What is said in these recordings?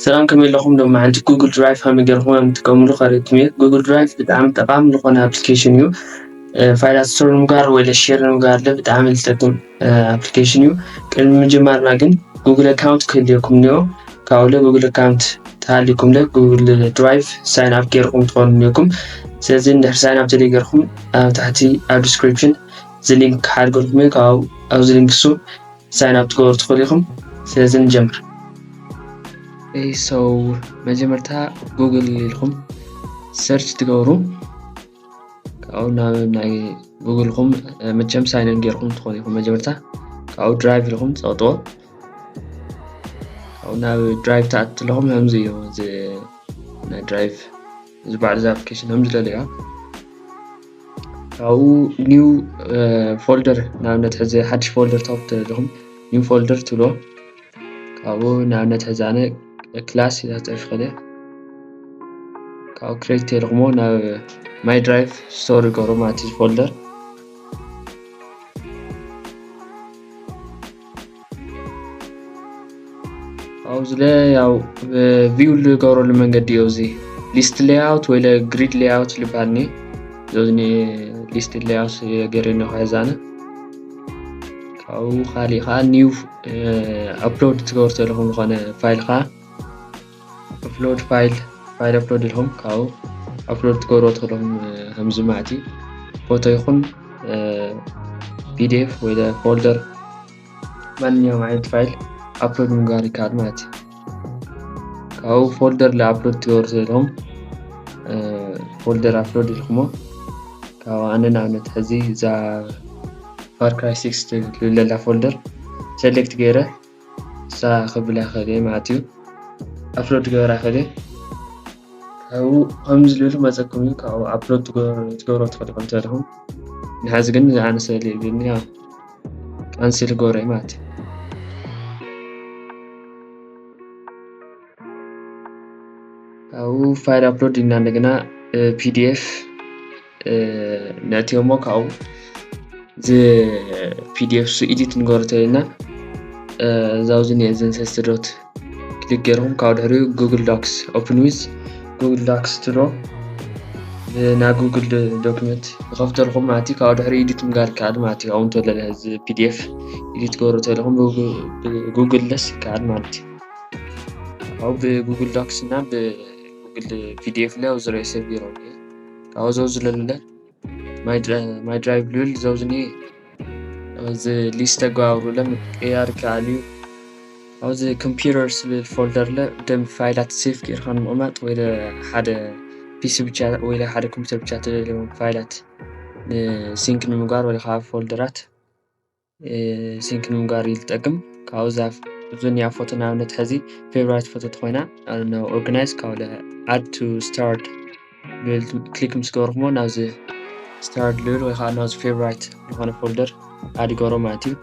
ሰላም፣ ከመይ ኣለኹም? ሎሚ ሓንቲ ጉግል ድራይቭ ከመይ ገይርኩም ከም ትጥቀምሉ ከርእየኩም እየ። ጉግል ድራይቭ ብጣዕሚ ጠቃሚ ዝኾነ ኣፕሊኬሽን እዩ። እ፣ ፋይላት ስቶር ንምግባር ወይ ለ ሼር ንምግባር ለ ብጣዕሚ ዝጠቅም፣ እ፣ ኣፕሊኬሽን እዩ። ቅድሚ ምጅማርና ግን ጉግል ኣካውንት ክህልየኩም እኒኦ። ካብኡ ለ ጉግል ኣካውንት ተሃልይኩም ለ ጉግል ድራይቭ ሳይን ኣፕ ገይርኩም ትኾኑ እኒኦኩም። ስለዚ እንድሕር ሳይን ኣፕ ተደይ ገይርኩም ኣብ ታሕቲ ኣብ ዲስክሪፕሽን እዚ ሊንክ ክሓድገልኩም እየ። ካብኡ ኣብዚ ሊንክ እሱ ሳይን ኣፕ ትገብሩ ትኽእሉ ኢኹም። ስለዚ ንጀምር። ኦኬ፣ so መጀመርታ ጉግል ኢልኩም ሰርች ትገብሩ። ካብኡ ናብ ናይ ጉግልኩም፣ እ፣ መቸም ሳይን ኢን ገይርኩም ትኾኑ ኢኹም። መጀመርታ ካብኡ ድራይቭ ኢልኩም ትጸቕጥዎ። ካብኡ ናብ ድራይቭ ትኣቱ ኣለኹም። ከምዚ እዩ እዚ ናይ ድራይቭ፣ እዚ ባዕሉ እዚ ኣፕሊኬሽን ከምዚ ለለያ። ካብኡ ኒው፣ እ፣ ፎልደር፣ ንኣብነት ሕዚ ሓድሽ ፎልደር ታውት ኣለኹም። ኒው ፎልደር ትብሎ። ካብኡ ንኣብነት ሕዚ ኣነ ክላስ ኢላ ጽሑፍ ከደ። ካብኡ ክሬት ተልኹሞ ናብ ማይ ድራይቭ ስቶር ይገብሮ ማለት እዩ ፎልደር። ኣብዚ ለ ያው ቪው ልገብረሉ መንገዲ እዩ። እዚ ሊስት ሌይኣውት ወይ ለ ግሪድ ሌይኣውት ልበሃል ኒ። እዚ ሊስት ሌይኣውት ገይረ ኒ ክሕዛነ። ካብኡ ካሊእ ከዓ ኒው፣ እ፣ ኣፕሎድ ትገብሩ ተለኹም ዝኾነ ፋይል ከዓ ኣፕሎድ ፋይል፣ ፋይል ኣፕሎድ ኢልኩም ካብኡ ኣፕሎድ ትገብሩ ትኽእሎም፣ እ፣ ከምዚ ማለት እዩ። ፎቶ ይኹን፣ እ፣ ፒ ዲ ኤፍ ወይ ለ ፎልደር ማንኛውም ዓይነት ፋይል ኣፕሎድ ምግባር ይከኣል ማለት እዩ። ካብኡ ፎልደር ለ ኣፕሎድ ትገብሩ ዘለኹም፣ እ፣ ፎልደር ኣፕሎድ ኢልኩሞ። ካብኡ ኣነ ንኣብነት ሕዚ እዛ ፋር ክራይ ሲክስ ትብል ዘላ ፎልደር ሰሌክት ገይረ እሳ ክብላ ከደ ማለት እዩ። ኣፕሎድ ገበራ ከደ ካብኡ ከምዚ ልብል መፀኩም እዩ። ካብኡ ኣፕሎድ ትገ-፣ ትገብሮ ትኽእሉ ከም ተለኹም። ንሓዚ ግን ዝኣነሰ ልብልኒ ያው ካንስል ገብረ ማለት እዩ። ካብኡ ፋይል ኣፕሎድ ኢልና እንደገና፣ እ፣ ፒ ዲ ኤፍ፣ እ፣ ነእትዮ እሞ ካብኡ እዚ ፒ ዲ ኤፍ ሱ ኤዲት ንገብሮ ተለና፣ እ፣ እዛው ዝኒኤ ዘንሰስቲ ዶት ክሊክ ገይርኩም ካብኡ ድሕሪኡ ጉግል ዶክስ ኦፕን ዊዝ ጉግል ዶክስ ትሎ ብ-፣ ናብ ጉግል ዶ-፣ ዶክመንት ይኸፍተልኩም ማለት እዩ። ካብኡ ድሕሪ ኤዲት ምግባር ይከኣል ማለት እዩ። ኣብኡ እንተሎ እዚ ፒ ዲ ኤፍ ኤዲት ገብሮ ተለኹም ብጉ-፣ ብጉግል ለስ ይከኣል ማለት እዩ። ካብኡ ብጉግል ዶክስ እና ብጉግል ፒ ዲ ኤፍ ለ ኣብ ዝረአ ሰብ ይረው። ካብኡ ዘው ዝለለ ማይ ድራ-፣ ማይ ድራይቭ ልብል ዘውዝኒ እዚ ሊስት ተገባብሩ ለ ምቅያር ይከኣል እዩ። ኣብዚ ኮምፒውተር ዝብል ፎልደር ለ ደም ፋይላት ሴፍ ጌርካ ንምቕማጥ ወይ ለ ሓደ ፒሲ ብቻ ወይ ለ ሓደ ኮምፒውተር ብቻ ተደልዮም ፋይላት ንሲንክ ንምግባር ወይ ለ ካብ ፎልደራት፣ እ፣ ሲንክ ንምግባር እዩ ዝጠቅም። ካብኡ እዛ ፍ-፣ እዚ እኒኣ ፎቶ ንኣብነት ሕዚ ፌቨራይት ፎቶ ተኾይና፣ ኦርጋናይዝ ካብኡ ለ ኣድ ቱ ስታርድ ክሊክ ምስ ገበርኩሞ ናብዚ ስታርድ ልብል ወይ ከዓ ናብዚ ፌቨራይት ዝኾነ ፎልደር ኣድ ይገብሮ ማለት እዩ።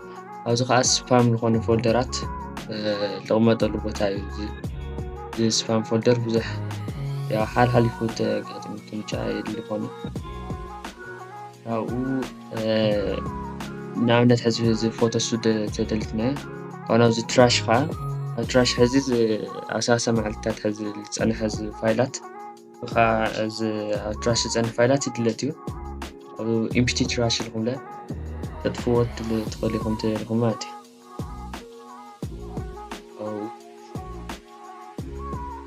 ኣብዚ ከዓ ስፓም ዝኾነ ፎልደራት፣ እ፣ ልቕመጠሉ ቦታ እዩ። እዚ፣ እዚ ስፓም ፎልደር ብዙሕ ያው ሓልሓሊፉ ተጋጥሙ ምጫ የድሊ ኮኑ። ካብኡ፣ እ፣ ንኣብነት ሕዚ እዚ ፎቶ ሱ ደ-፣ ተደሊትና ካብኡ ናብዚ ትራሽ ከዓ ኣብ ትራሽ ሕዚ ዝ-፣ ኣብ ሰላሳ መዓልትታት ሕዚ ዝፀንሐ እዚ ፋይላት ከዓ እዚ ኣብ ትራሽ ዝፀንሕ ፋይላት ይድለት እዩ። ኣብ ኢምፕቲ ትራሽ ኢልኩም ለ ተጥፍዎ ትል-፣ ትኽእሉ ኢኹም ተደሊኹም ማለት እዩ። ኣብ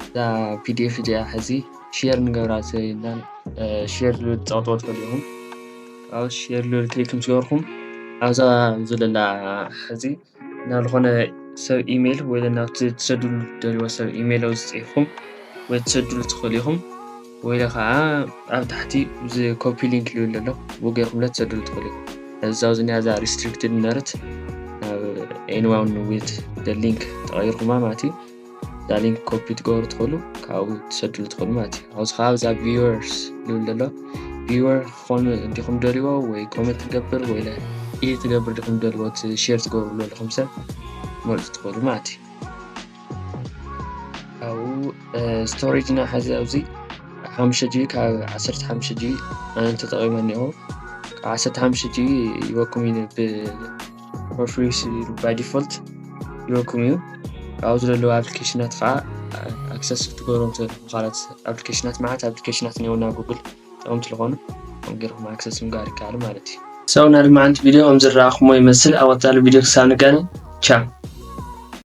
እዛ ፒ ዲ ኤፍ እዚኣ ሕዚ ሼር ንገብራ ዘለና፣ እ፣ ሼር ዝብል ትፀቕጥዎ ትኽእሉ ኢኹም። ኣብ ሼር ዝብል ክሊክ ምስ ገበርኩም ኣብዛ ዘለላ ሕዚ ናብ ዝኾነ ሰብ ኢሜይል ወይ ናብ ትሰድሉ ትደልይዎ ሰብ ኢሜይል ኣብዚ ፅሒፍኩም ወይ ትሰድሉ ትኽእሉ ኢኹም። ወይ ከዓ ኣብ ታሕቲ እዚ ኮፒ ሊንክ ዝብል ዘሎ ብኡ ገይርኩም ለ ትሰድሉ ትኽእሉ ኢኹም። እዛ ኣብዚ ኒያ እዛ ሪስትሪክትድ ነርት ናብ ኤኒዋን ዊት ደ ሊንክ ተቐይርኩማ ማለት እዩ። እዛ ሊንክ ኮፒ ትገብሩ ትኽእሉ፣ ካብኡ ትሰድሉ ትኽእሉ ማለት እዩ። ኣብዚ ከዓ እዛ ቪወርስ ዝብል ዘሎ ቪወር ክኾን እንዲኹም ደልይዎ ወይ ኮመንት ትገብር ወይ ለ ኢዲት ትገብር ዲኹም ደልይዎ እቲ ሼር ትገብሩ ዘለኹም ሰብ መርፁ ትኽእሉ ማለት እዩ። ካብኡ፣ እ፣ ስቶሬጅ ና ሕዚ ኣብዚ ሓሙሽተ ጂ ቢ ካብ ዓሰርተ ሓሙሽተ ጂ ቢ ኣነ ተጠቒመ እኒኦ። ካብ ዓሰርተ ሓሙሽተ ጂ ቢ ይወኩም እዩ ብ ፎር ፍሪ ባይ ዲፎልት ይወኩም እዩ። ካብኡ ዘለዉ ኣፕሊኬሽናት ከዓ ኣክሰስ ክትገብሮም ትኽእሉ ካልኦት ኣፕሊኬሽናት፣ መዓት ኣፕሊኬሽናት እኒአው ናብ ጉግል ጠቐምቲ ዝኾኑ፣ ከምኡ ገይርኩም ኣክሰስ ምግባር ይከኣል ማለት እዩ። ሰው፣ ናይ ሎማዓንቲ ቪድዮ ከም ዝረኣኹሞ ይመስል። ኣብ ቀጻሊ ቪድዮ ክሳብ ንገናኝ፣ ቻው።